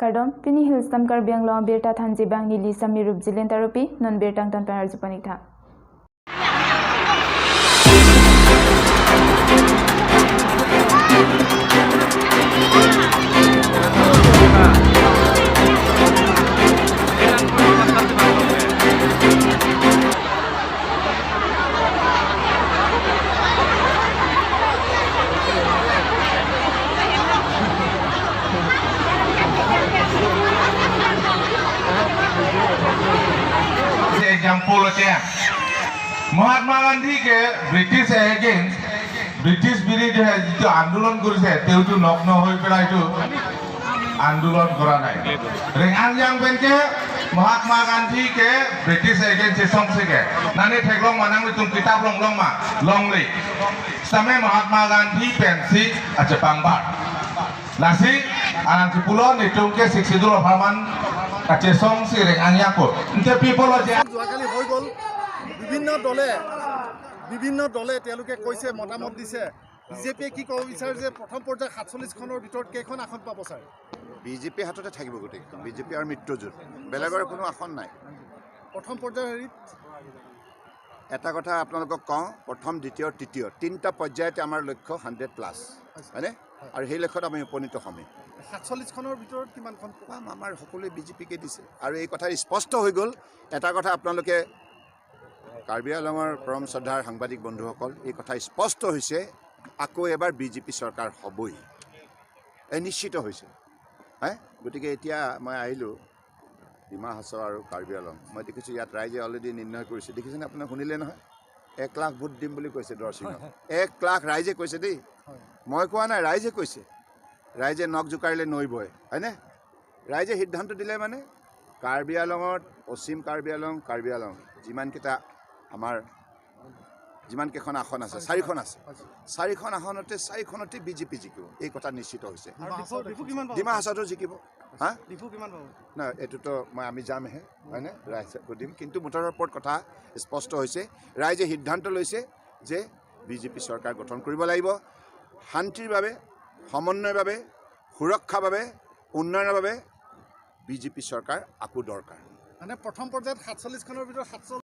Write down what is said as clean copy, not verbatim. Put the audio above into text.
Kardom pini hilstam Karbi Anglong birta thanji bangni li samirup jilen tarupi non birtang tan panar jupanik tha. Example Mahatma Gandhi के British against British বিৰুদ্ধে যিটো আন্দোলন কৰিছে তেওঁটো নগ্ন হৈ পেলাই এইটো আন্দোলন কৰা নাই। ৰেঙাংজাং বেনকে মহাত্মা গান্ধী के ব্ৰিটিছ এগেইনষ্ট সংসেকে নানি ঠেকলং মানাং তুম কিতাপ লং লং মা লংলি সামে মহাত্মা গান্ধী পেন্সি আচ্ছা পাংবাৰ লাসি আনান্তিপুলো নিতুংকে সিক্সিদুল অফাৰমান আচ্ছা সংসি ৰেঙাংজাং কো ইনতে পিপল যোৱাকালি হৈ গ'ল। বিভিন্ন দলে তেওঁলোকে কৈছে, মতামত দিছে। বিজেপিয়ে কি ক'ব বিচাৰে যে প্ৰথম পৰ্যায়ত 47খনৰ ভিতৰত কেইখন আসন পাব ছাৰ? বিজেপি হাততে থাকিব গোটেইখন, বিজেপি আৰু মিত্ৰজোঁট, বেলেগৰ কোনো আসন নাই। প্ৰথম পৰ্যায়ৰ হেৰিত এটা কথা আপোনালোকক কওঁ, প্ৰথম, দ্বিতীয়, তৃতীয় তিনিটা পৰ্যায়তে আমাৰ লক্ষ্য 100+, হয়নে? আৰু সেই লক্ষ্যত আমি উপনীত হ'মেই। 47খনৰ ভিতৰত কিমানখন পাম? আমাৰ সকলোৱে বিজেপিকে দিছে আৰু এই কথা স্পষ্ট হৈ গ'ল। এটা কথা আপোনালোকে কাৰ্বি আংলঙৰ পৰম শ্ৰদ্ধাৰ সাংবাদিক বন্ধুসকল, এই কথা স্পষ্ট হৈছে, আকৌ এবাৰ বিজেপি চৰকাৰ হ'বই, এই নিশ্চিত হৈছে। হে, গতিকে এতিয়া মই আহিলোঁ ডিমা হাছাও আৰু কাৰ্বি আংলং, মই দেখিছোঁ ইয়াত ৰাইজে অলৰেডি নিৰ্ণয় কৰিছে। দেখিছেনে আপোনাক? শুনিলে নহয়, 1 লাখ ভোট দিম বুলি কৈছে দৰচিঙত। 1 লাখ ৰাইজে কৈছে দেই, মই কোৱা নাই, ৰাইজে কৈছে। ৰাইজে নখ জোকাৰিলে নৈ বয়, হয়নে? ৰাইজে সিদ্ধান্ত দিলে মানে কাৰ্বি আংলঙত, পশ্চিম কাৰ্বি আংলং, কাৰ্বি আংলং যিমানকেইটা আমাৰ যিমানকেইখন আসন আছে, 4খন আছে, 4খন আসনতে 4খনতে বিজেপি জিকিব, এই কথা নিশ্চিত হৈছে। ডিমা হাছাওতো জিকিব। হা, নাই এইটোতো মই আমি যামহে, হয়নে? ৰাইজক সুধিম। কিন্তু মুঠৰ ওপৰত কথা স্পষ্ট হৈছে, ৰাইজে সিদ্ধান্ত লৈছে যে বিজেপি চৰকাৰ গঠন কৰিব লাগিব। শান্তিৰ বাবে, সমন্বয়ৰ বাবে, সুৰক্ষাৰ বাবে, উন্নয়নৰ বাবে বিজেপি চৰকাৰ আকৌ দৰকাৰ। মানে প্ৰথম পৰ্যায়ত 47খনৰ ভিতৰত 47